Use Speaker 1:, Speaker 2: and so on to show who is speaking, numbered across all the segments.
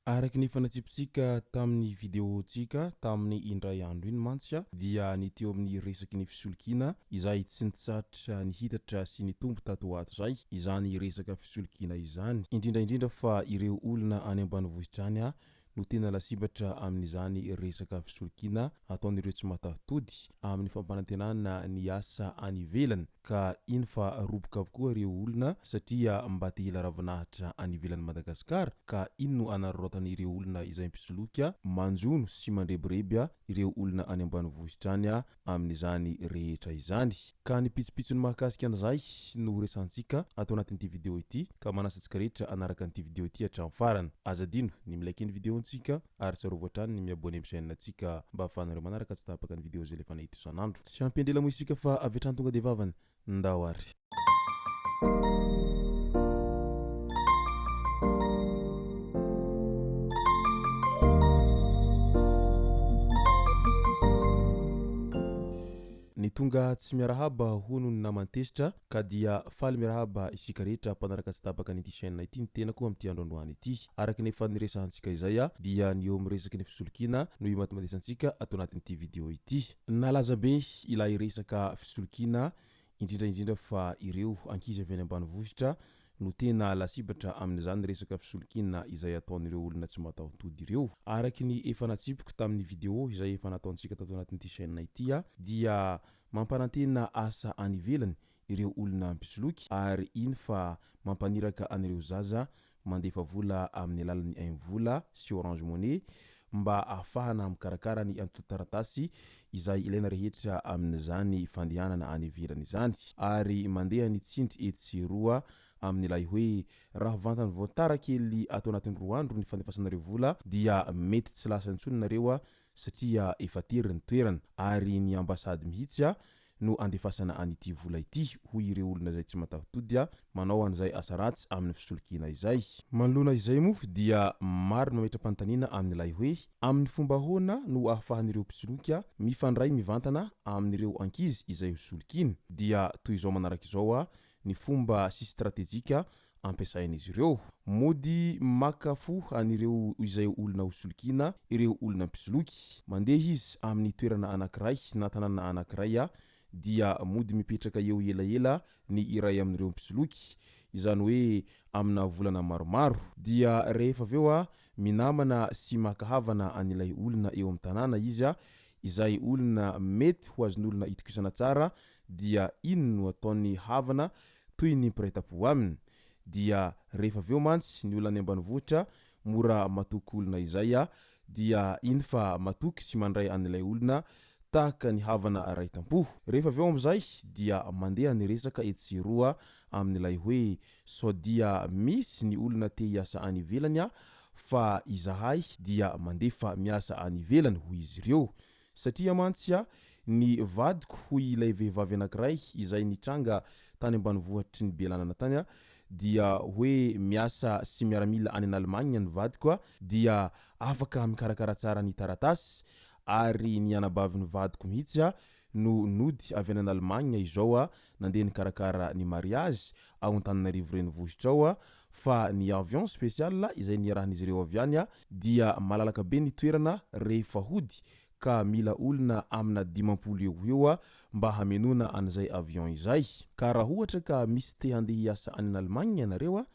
Speaker 1: Araka ny efa natsipitsika tamin'ny video-ntsika tamin'ny indray andro iny mantsy dia ny teo amin'ny resaky ny fisolokiana izay tsy nitsahatra nihitatra sy nitombo tato ho ato izay izany resaka fisolokiana izany, indrindra indrindra fa ireo olona any ambanivohitra any no tena lasibatra amin'izany resaka fisolokiana ataon'ireo tsy mataho-tody amin'ny fampanantenana ny asa any ivelany ka iny fa roboka avokoa ireo olona satria mba te hila ravinahitra any ivelan'i Madagasikara ka iny no anararaotan'ireo olona izay mpisoloky manjono sy mandrebireby ireo olona any ambanivohitra any amin'izany rehetra izany. Ka ny pitsopitsony mahakasika an'izay no ho resahantsika ato anatin'ity video ity ka manasa antsika rehetra hanaraka an'ity video ity hatramin'ny farany. Aza adino ny mi-like ny video-ntsika ary tsarovy hatrany ny mi-abonner amin'ny chaîne-ntsika mba ahafahanareo manaraka tsy tapaka ny video izay alefanay eto isan'andro. Tsy hampiandrela moa isika fa avy hatrany tonga dia vavany. Ndao ary. Ny tonga tsy miarahaba hono ny naman'i Tezitra ka dia faly miarahaba isika rehetra mpanaraka tsy tapaka an'ity chaîne ity ny tenako amin'ity andro androany ity. Araka ny efa niresahantsika izay dia ny eo amin'ny resaky ny fisolokiana no himatimatesantsika ato anatin'ity vidéo ity. Nalaza be ilay resaka fisolokiana, indrindra indrindra fa ireo ankizy avy any ambanivohitra no tena lasibatra amin'izany resaka fisolokiana izay ataon'ireo olona tsy mataho-tody ireo. Araky ny efa natsipiko tamin'ny video izay efa nataontsika tato anatin'ity chaîne ity dia mampanantena asa any ivelany ireo olona mpisoloky ary iny fa mampaniraka an'ireo zaza mandefa vola amin'ny alalan'ny MVola sy Orange Money mba ahafahana mikarakara ny antontan-taratasy izay ilaina rehetra amin'izany fandehanana any ivelany izany ary mandeha ny tsindry etsy sy eroa amin'ilay hoe raha vantany vao tara kely ato anatin'ny roa andro ny fandefasanareo vola dia mety tsy lasa intsony nareo satria efa tery ny toerana ary ny ambasady mihitsy no andefasana an'ity vola ity, hoy ireo olona izay tsy mataho-tody manao an'izay asa ratsy amin'ny fisolokiana izay. Manoloana izay moa dia maro ny mametra-panontaniana amin'ilay hoe amin'ny fomba ahoana no ahafahan'ireo mpisoloky mifandray mivantana amin'ireo ankizy izay hosolokiana? Dia toy izao manaraka izao ny fomba sy stratejika ampiasain'izy ireo. Mody maka fo an'ireo izay olona hosolokiana ireo olona mpisoloky. Mandeha izy amin'ny toerana anankiray na tanàna anankiray dia mody mipetraka eo elaela ny iray amin'ireo mpisoloky, izany hoe amina volana maromaro. Dia rehefa avy eo minamana sy maka havana an'ilay olona eo amin'ny tanàna izy, izay olona mety ho azon'olona itokisana tsara dia iny no ataony havana toy ny mpiray tampo aminy. Dia rehefa avy eo mantsy ny olona any ambanivohitra mora matoky olona izay dia iny fa matoky sy mandray an'ilay olona tahaka ny havana ray tampo. Rehefa avy eo amin'izay dia mandeha ny resaka etsy sy eroa amin'ilay hoe sao dia misy ny olona te hiasa any ivelany fa izahay dia mandefa miasa any ivelany hoy izy ireo. Satria mantsy ny vadiko hoy ilay vehivavy anankiray izay nitranga tany ambanivohitry ny Bealanana tany dia hoe miasa sy miaramila any an'Allemagne ny vadiko dia afaka mikarakara tsara ny taratasy ary ny anabavin'ny vadiko mihitsy no nody avy any an'Allemagne izao nandeha nikarakara ny mariage ao Antananarivo renivohitra ao fa ny avion spécial izay niarahan'izy ireo avy any dia malalaka be ny toerana rehefa hody ka mila olona amina 50 eo ho eo mba hamenoana an'izay avion izay. Ka raha ohatra ka misy te handeha hiasa any an'Allemagne ianareo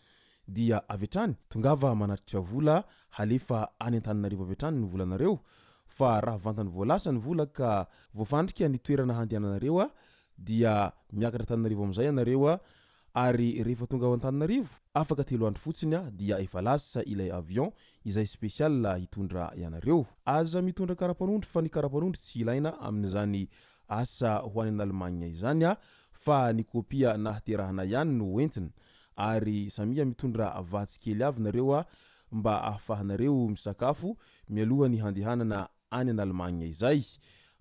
Speaker 1: dia avy hatrany tongava manatitra vola halefa any Antananarivo avy hatrany ny volanareo fa raha vantany vao lasa ny vola ka voafandrika ny toerana handehananareo dia miakatra Antananarivo amin'izay ianareo ary rehefa tonga ao Antananarivo, afaka telo andro fotsiny dia efa lasa ilay avion izay spécial hitondra ianareo. Aza mitondra karapanondro fa ny karapanondro tsy ilaina amin'izany asa ho any an'Allemagne izany fa ny kopia nahaterahana ihany no hoentina. Ary samia mitondra vatsy kely avy nareo mba ahafahanareo misakafo mialoha ny handehanana any an'Allemagne izay.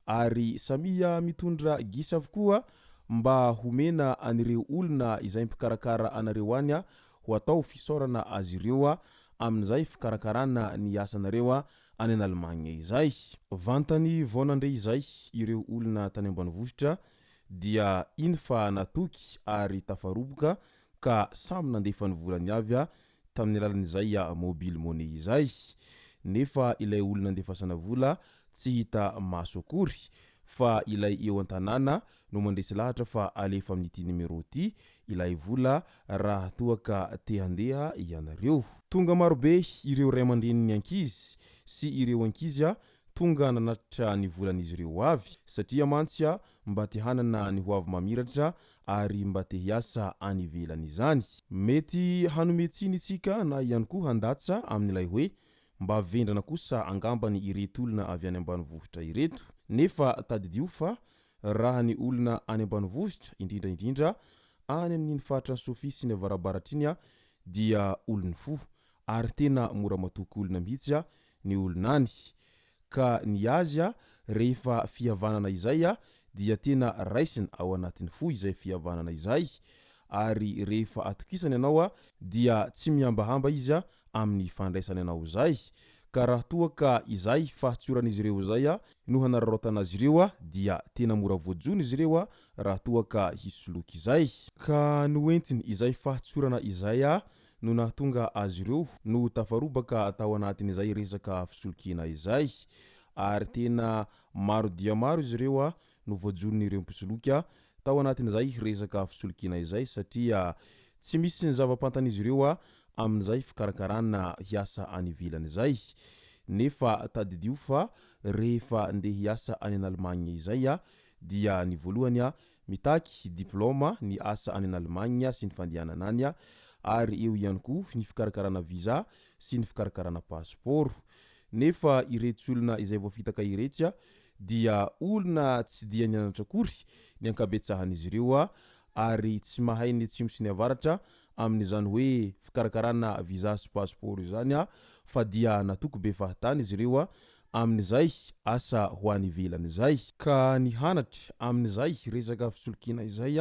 Speaker 1: Ary samia mitondra gisa avokoa mba homena an'ireo olona izay mpikarakara anareo any. ho atao fisaorana azy ireo amin'izay fikarakarana ny asanareo any an'Allemagne izay. Vantany vao nandre izay ireo olona tany ambanivohitra dia iny fa natoky ary tafaroboka ka samy nandefa ny volany avy tamin'ny alalan'izay mobile money izay. Nefa ilay olona nandefasana vola tsy hita maso akory fa ilay eo an-tanàna no mandresy lahatra fa alefa amin'ity numéro ity ilay vola raha toa ka te handeha ianareo. Tonga marobe ireo ray aman-drenin'ny ankizy sy ireo ankizy tonga nanatitra ny volan'izy ireo avy satria mantsy mba te hanana ny hoavy mamiratra ary mba te hiasa any ivelany izany. Mety hanome tsiny isika na ihany koa handatsa amin'ilay hoe mba vendrana kosa angambany ireto olona avy any ambanivohitra ireto. Nefa tadidio fa raha ny olona any ambanivohitra, indrindra indrindra any amin'iny faritra Sofia sy ny avarabaratra iny dia olon'ny fo ary tena mora matoky olona mihitsy ny olona any. Ka ny azy rehefa fihavanana izay dia tena raisina ao anatin'ny fo izay fihavanana izay ary rehefa atokisany ianao dia tsy mihambahamba izy amin'ny fandraisany anao izay. Ka raha toa ka izay fahatsoran'izy ireo izay no hanararaotana azy ireo dia tena mora voajono izy ireo raha toa ka hisoloky izay. Ka noentiny izay fahatsorana izay no nahatonga azy ireo no tafarobaka tao anatin'izay resaka fisolokiana izay ary tena maro dia maro izy ireo no voajonon'ireo mpisoloky tao anatin'izay resaka fisolokiana izay satria tsy misy ny zava-pantan'izy ireo amin'izay fikarakarana hiasa any ivelany izay. Nefa tadidio fa rehefa ndeha hiasa any an'Allemagne izay dia ny voalohany mitaky diplaoma ny asa any an'Allemagne sy ny fandehanana any ary eo ihany koa ny fikarakarana visa sy ny fikarakarana passeport. Nefa iretsy olona izay voafitaka iretsy dia olona tsy dia nianatra akory ny ankabetsahan'izy ireo ary tsy mahay ny atsimo sy ny avaratra amin'izany hoe fikarakarana visa sy passeport izany fa dia natoky be fahatany izy ireo amin'izay asa ho any ivelany izay. Ka ny hanatra amin'izay resaka fisolokiana izay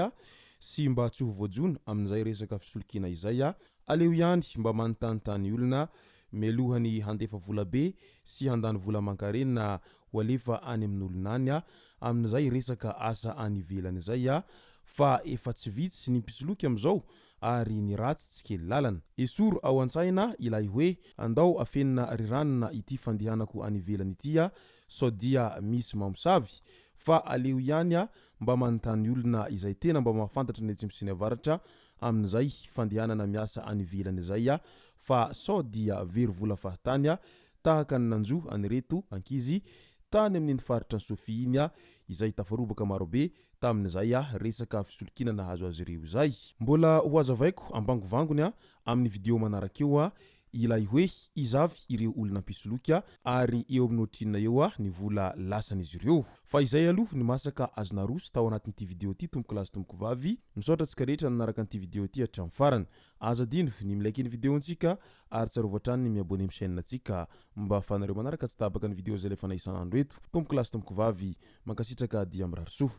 Speaker 1: sy mba tsy ho voajono amin'izay resaka fisolokiana izay, aleo ihany mba manontanintany olona mialohan'ny handefa vola be sy handany vola aman-karena ho alefa any amin'olona any amin'izay resaka asa any ivelany izay fa efa tsy vitsy ny mpisoloky amin'izao ary ny ratsy tsy kely lalana. Esory ao an-tsaina ilay hoe andao afenina ry ranona ity fandehanako any ivelany ity a, sao dia misy mamosavy, fa aleo ihany a mba manontany olona izay tena mba mahafantatra ny atsimo sy ny avaratra amin'izay fandehanana miasa any ivelany izay a, fa sao dia very vola fahatany a, tahaka ny nanjo an'ireto ankizy tany amin'iny faritra Sofia iny a, izay tafarobaka marobe tamin'izay resaka fisolokiana nahazo azy ireo izay. Mbola ho hazavaiko ambangovangony amin'ny video manaraka eo ilay hoe iza avy ireo olona mpisoloky ary eo amin'ny ohatrinona eo ny vola lasan'izy ireo. Fa izay aloha ny masaka azo naroso tao anatin'ity video ity tompokolahy sy tompokovavy. Misaotra antsika rehetra nanaraka an'ity video ity hatramin'ny farany. Aza adino ny mi-like ny video-ntsika ary tsarovy hatrany ny mi-abonner amin'ny chaîne-ntsika mba ahafahanareo manaraka tsy tapaka ny video izay alefanay isan'andro eto. Tompokolahy sy tompokovavy, Mankasitraka dia mirary soa.